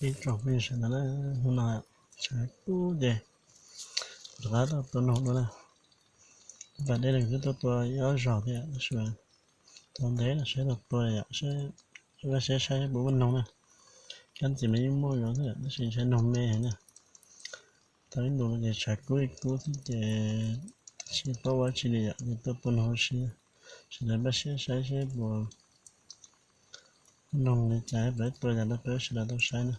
Ib tsoom phooj ywg sawv daws na, hnub no tshav kub ces rov qab tuaj tua noog dua na. Pas dej no kuv twb tuaj tua ib ob zaug thiab tab sis tau ntev lawm saib tau tua yom, saib, saib saib puas muaj noog na. Kab ntxiv mas yeej muaj yuav thiab tab sis ntshai noog me heev na. Tau ib ntus no ces tshav kub ib kub thiab ces tsis paub ua dab tsi li yom, ces tuaj tua noog ua si. Sawv daws npaj siab saib seb puas muaj noog li cas, peb tua yam no peb sawv daws tau saib na.